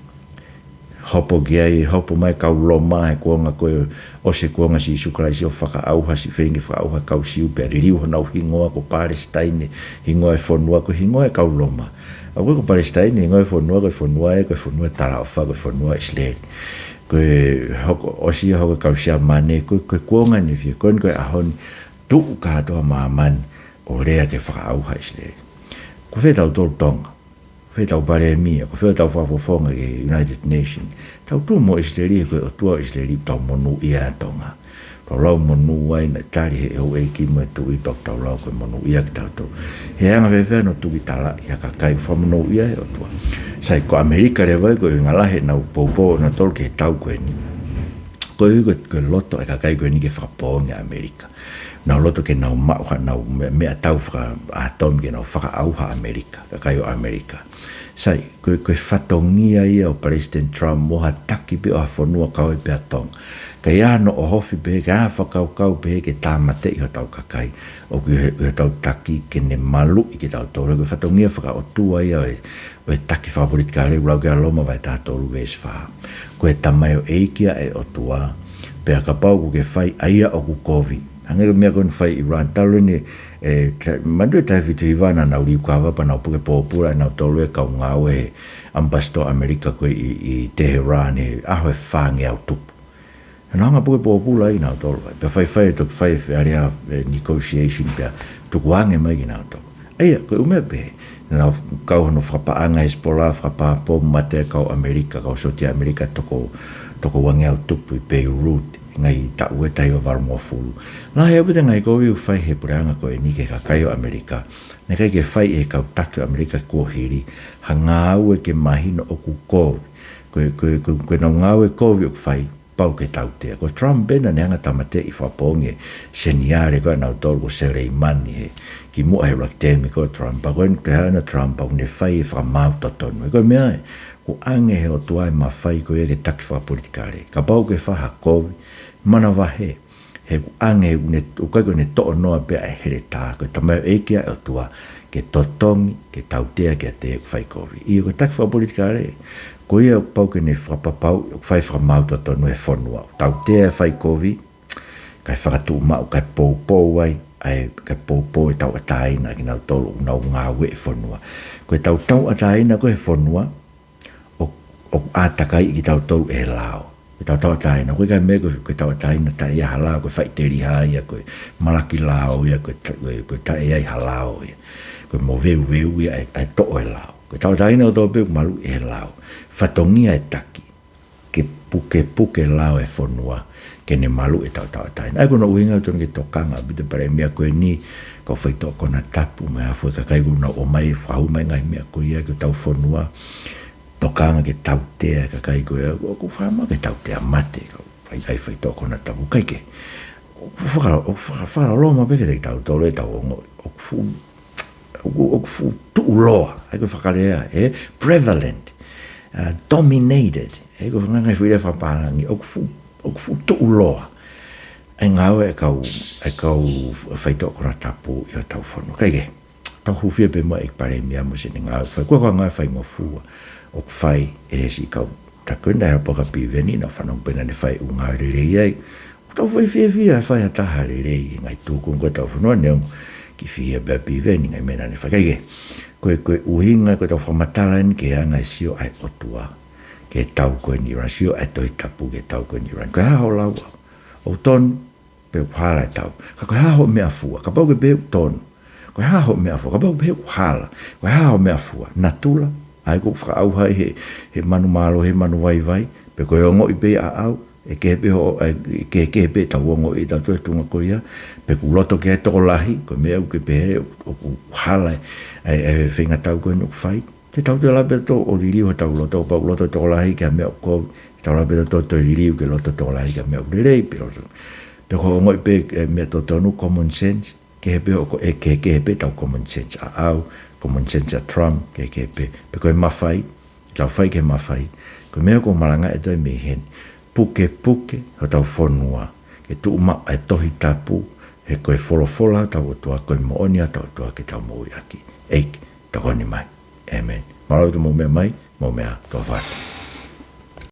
hopo ki ai, hopo mai e kau Loma, he kuonga ko ē, ʻosi e kuonga ʻo Sīsū Kalaisi ʻo fakaʻauha, siʻi feinga ke fakaʻauha e kau Siu, pea liliu honau hingoa ko Palesitaine, hingoa e fonua, ko e hingoa e kau Loma. ʻA ia ko Palesitaine, hingoa e fonua, ko e fonua ē, ko e fonua talaʻofa, ko e fonua ʻIsileli. Ko e hoko, ʻosi ia hoko e kau Siamane, ko, ko e kuonga eni ʻe fiha, ko eni ko e ʻaho ni, tuʻu kātoa ʻa māmani ʻo lea ke fakaʻauha ʻa ʻIsileli. Ko fē tautolu Tonga? Ko fē ʻetau palēmia, ko fē ʻetau fakafofonga ki he United Nations? Tau tuʻu mo ʻIsileli, he ko e ʻOtua ʻo ʻIsileli ʻoku tau monūʻia ai ʻa Tonga. Tau lau monū ai, naʻe tali he houʻeiki mo e tuʻi, pea ʻoku tau lau ko e monūʻia kitautolu. He anga fēfē hono tukitalaʻi ha kakai ʻoku fakamonūʻia ʻe he ʻOtua? Sai, ko ʻAmelika leva ia, ko e ʻuhinga lahi ʻenau poupou ʻanautolu ki he tau ko eni. Koeʻuhi ko e, ko e loto e kakai ko eni ke fakapoongi ʻa ʻAmelika. Nau loto ke nau maʻu haʻanau me-, meʻatau fakaʻātomi ke nau fakaʻauha ʻa ʻAmelika, kakai ʻo ʻAmelika. Sai, ko e, ko e fatongia ia ʻo Palesiteni Trump mo ha taki pē ʻo ha fonua kau ai pē ʻa Tonga. Ka ʻi ai hano ʻohofi pē, ka ʻi ai ha fakakaukau pē ke tāmateʻi hotau kakai, ʻoku ʻi ai hotau taki ke ne maluʻi kitautolu. Ko e fatongia fakaʻotua ia ʻo e, ʻo e taki fakapolitikale, ʻoku lau ki ai ʻa Loma vahe taha tolu veesi fā. Ko e tamaioʻeiki ʻa e ʻOtua, pea kapau ʻoku ke fai ʻa ia ʻoku kovi. Hangē ko e meʻa ko eni naʻe fai ʻe Iran, talu eni, ʻe, ta-, manatuʻi taʻu fitu hiva naʻa nau liliu kava pea nau puke pōpula ʻe nautolu e kau ngāue he ʻamipasitoa ʻAmelika ko ē ʻi, ʻi Teheran he ʻaho ʻe fāngeau tupu. Naʻa nau hanga ʻo puke pōpula ai nautolu ai. Pea faifai ʻe toki fai e fealeaʻi, e negotiation pea tukuange mai kinautolu. ʻA ia, ko e ʻū meʻa pehē, naʻa nau kau hono fakapaʻanga e Hezbollah, fakapā pomu, mate e kau ʻAmelika, kau sōtia ʻAmelika toko, toko uangeau tupu ʻi Beirut, ngaahi taʻu ʻe taha hiva valungofulu. Lahi ʻaupito e ngaahi kovi ʻoku fai he puleʻanga ko eni ki he kakai ʻo ʻAmelika. Naʻe ʻikai ke fai ʻe he kau taki ʻo ʻAmelika kuo hili ha ngāue ke mahino ʻoku kovi. Ko e, ko e, ko e, ko ʻenau ngāue kovi ʻoku fai, pau ke tautea. Ko Trump pē naʻa ne hanga ʻo tāmateʻi, fakapoongi e seniale ko ē ʻanautolu ko Soleimani he kimuʻa he ʻuluaki tēmi ko Trump. Pea ko eni toe haʻu ʻa Trump pea ʻoku ne fai e fakamaau totonu. He ko e meʻa ē, ʻoku ʻoange ʻe he ʻOtua e mafai ko ia ke taki fakapolitikale. Kapau ʻoku ke fai ha kovi, manavahē. He ʻoku ʻoange, ʻoku ne, ʻoku ʻikai ko ʻene toʻo noa pē ʻa e heletā, ko e tamaioʻeiki ʻa e ʻOtua, ke totongi, ke tautea kiate ia ʻoku fai kovi. ʻA ia ko e taki fakapolitikale, ko ia ʻoku pau ke ne fakapapauʻi ʻoku fai fakamaau totonu e fonua. Tautea e fai kovi, kae fakatuʻumaʻu, kae poupou ai, ʻa e, kae poupou e tauʻatāina ʻa kinautolu ʻoku nau ngāueʻi e fonua. Ko e tau tauʻatāina ko ē he fonua, ʻo, ʻoku ʻātakaiʻi kitautolu ʻe he lao. Ko e tau tauʻatāina, ʻoku ʻikai ko e meʻa ko e, ko e tauʻatāina taʻe ʻi ai ha lao, ko e faʻiteliha ia, ko e malaki lao ia, ko e ta-, ko e, ko e taʻe ʻi ai ha lao ia. Ko e moveuveu ia ʻa e, ʻa e toʻo e lao. Ko e tauʻatāina kotoa pē ʻoku maluʻi ʻe he lao. Fatongia e taki ke pukepuke lao e fonua, ke ne maluʻi e tau tauʻatāina. ʻA ia ko hono ʻuhinga ʻoku totonu ke tokanga ʻaupito e palēmia ko eni, kau faitoʻo konatapu, mo e hā fua e kakai ʻoku nau ō mai, fakahū mai e ngaahi meʻa ko ia ki hotau fonua, tokanga ke tautea e kakai ko ia, ʻoku, ʻoku fiemaʻu ke tautea mate, kau fai, ʻai faitoʻo konatapu, ʻikai ke. ʻOku faka-, ʻoku faka-, fakaloloma pē kiate kitautolu ʻetau ongoʻi, ʻoku fuʻu, ʻoku, ʻoku fuʻu tuʻuloa, ʻa ia ko e fakalea, ē, prevalent, uh, dominated, ē, ko e ngaahi foʻi lea fakapālangi, ʻoku fuʻu, ʻoku fuʻu tuʻuloa. ʻa e ngāue ʻa e kau, ʻa e kau faitoʻo konatapu ʻi hotau fonua. Kae kehe, tau hūfia pē mo e ʻEiki Palēmia mo siʻene ngāue ʻoku fai. Ko e, ko e ngāue faingofua ʻoku fai ʻe he siʻi kau taki ko eni, ʻa ia ko Piveni, naʻa ku fanongo pē naʻa ne fai ʻū ngāue lelei ai. ʻOku tau fai fiefia he fai ha taha lelei he ngaahi tūkunga ʻo hotau fonua, neongo e kiʻi fihia pē ʻa Piveni ngaahi meʻa naʻa ne fai. Kae kehe, ko e, ko e ʻuhinga ko ʻetau fakamatala eni ki he anga e sio ʻa e ʻOtua ki he tau ko eni ʻi ʻIulani, sio ʻa e Tohi Tapu ki he tau ko eni ʻi ʻIulani. Ko e hā hoʻo lau au? ʻOku tonu pe ʻoku hala e tau. Ka ko e hā hoʻo meʻafua? Kapau ʻoku ke pehē ʻoku tonu, ko e hā hoʻo meʻafua? Kapau ʻoku ke pehē ʻoku hala, ko e hā hoʻo meʻafua? Natula, ʻa ia ʻoku fakaʻauha ai he, he manumālō, he manuvaivai, pe ko e ongoʻi pē ʻaʻau, ʻe kehe pē hoʻo, ʻe kehekehe pē ʻetau ongoʻi ʻe tautolu he tuʻunga ko ia, pe ʻoku loto ki ai e tokolahi, ko e meʻa ʻoku ke pehē ʻoku, ʻoku hala e, e, e feingatau ko eni ʻoku fai. Te tau toe lava pē tautolu ʻo liliu hotau loto, kapau ʻoku loto e tokolahi ki ha meʻa ʻoku kovi, te tau lava pē tautolu ʻo toe liliu ke loto e tokolahi ki ha meʻa ʻoku lelei, pe loto. Pe ko hoʻo ongoʻi pē e meʻa totonu, common sense, kehe pē hoʻo ko-, ʻe kehekehe pē ʻetau common sense ʻaʻau, common sense ʻa Trump, kehekehe pē, pe ko e mafai, tau fai ki he mafai. Ko e meʻa ʻoku ou malangaʻi atu ai mei heni, pukepuke hotau fonua ke tuʻu maʻu ʻa e Tohi Tapu, he ko e folofola ʻa hotau ʻOtua, ko e moʻoni ʻa hotau ʻOtua ke tau moʻui ʻaki. ʻEiki, tokoni mai. ʻĒmeni. Mālō ʻaupito hoʻomou meʻa mai, mou meʻa ā, tuʻa ʻofa atu.